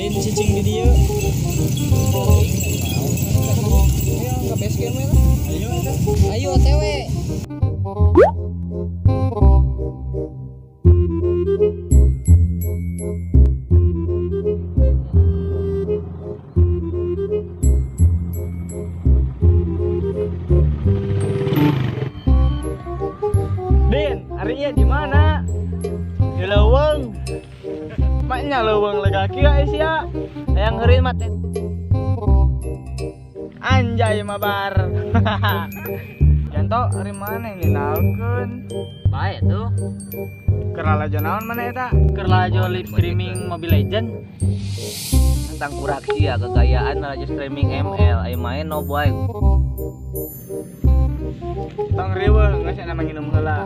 Din cicing di dieu. Ayo ke base camp we lah. Ayo eta. Ayo OTW. Din, hari ieu di mana? Di leuweung. Maknya leuweung lega kieu sia. Hayang heureun mah teh. Anjay mabar. Janto ari mana ini nalkeun? Bae tuh. Keur lalajo naon mana eta? Keur lalajo live streaming Mobile Legend. Tentang kurak sia kegayaan lalajo streaming ML, ayo main no boy. Tong riweuh geus cenah nginum heula.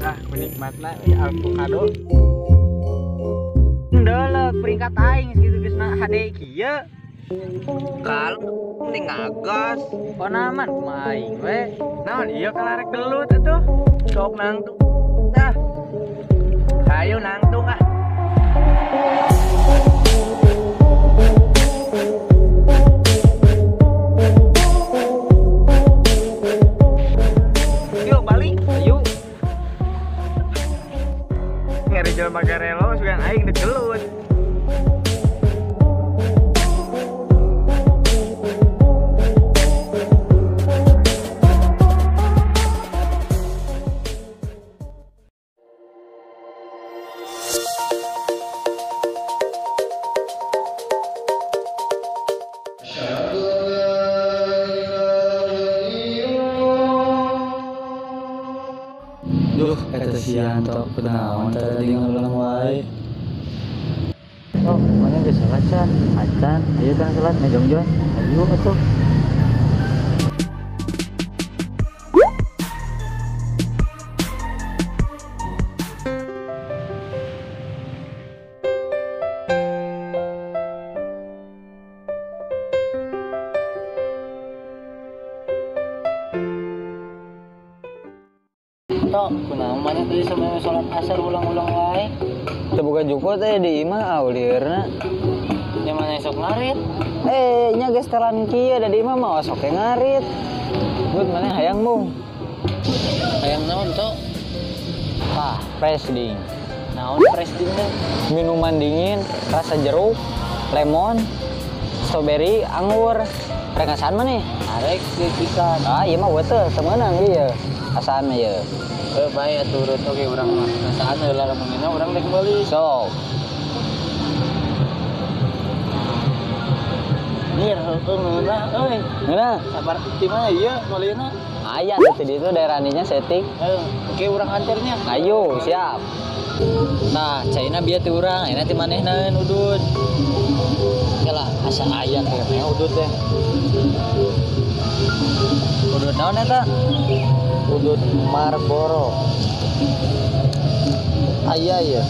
Ah, menikmatna euy avocado. Ndelek peringkat aing segitu geus na HD kieu. Kalau ning ngagas. Konaman kumaha aing we. Naon ieu kalarek gelut atuh. Sok nangtung. Nah. Hayu nangtung ah. Yuk balik, ayo. Ngeri jelema garelo sugan aing degelut. Duh, eta si Yanto kunaon tadi ngulang wae. Oh, mana geus salat can? Acan, ayo kan salat ngejongjon. Ayo atuh. Tok, kunaon mana tadi sampe salat asar ulang-ulang wae. Teu boga jukut teh di imah aulirna. Nya mana esok ngarit? Eh, nya geus telan kieu da di imah mah osok ge ngarit. Gut mana hayang mung? Hayang naon, Tok? Tah, fresh ding. Naon fresh ding teh? Minuman dingin, rasa jeruk, lemon, strawberry, anggur. Rek ngasaan maneh? Arek pisan. Ah, ieu mah weuteul, teu meunang ieu. Asaan mah ieu. Bae atuh urut oge urang mah. Ngasaan heula lamun ngeunah urang rek meuli. Sok. Nir heueuh ngeunah euy. Ngeunah? Sabar di mana ieu meulina? Aya tuh di ditu daerah aninya setting. Oke urang anternya. Ayo, siap. Nah, caina bieu teh urang, ayeuna teh manehna udud. Kela asa aya kayaknya udud teh. Udud naon eta? Udud Marlboro. Aya ya.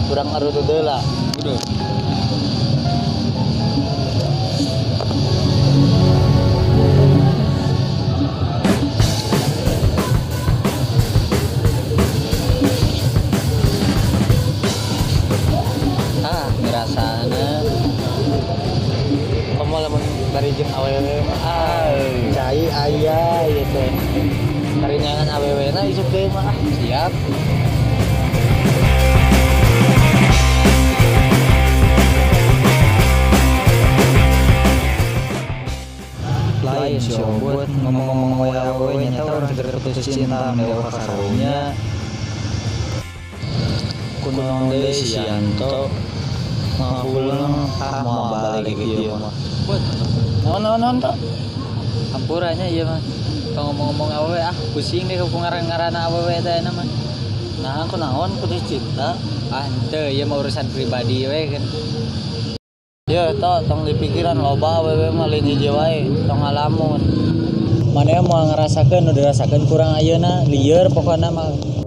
Urang ngarudud heula. Udud. Ah, ngerasana. Komo lamun bari jeung awewe mah ah, cai aya ieu teh. Bari neangan awewe na isuk deui mah ah, siap. Lain si Obot ngomong-ngomong awewe nyata urang seger putus cinta dewa kasarunya. Kunaon deui si Yanto ngapulang ah moal balik ieu mah. Naon naon naon to? Hampura nya ieu mah. Tong ngomong-ngomong awewe ah, pusing deh ku ngaran-ngaranna awewe teh ayeuna mah. Nah, kunaon putus cinta? Ah, henteu ieu mah urusan pribadi we kan. Ya, to tong dipikiran loba awewe mah lain hiji wae, tong ngalamun. Maneh moal ngarasakeun nu dirasakeun kurang ayeuna, lieur pokona mah.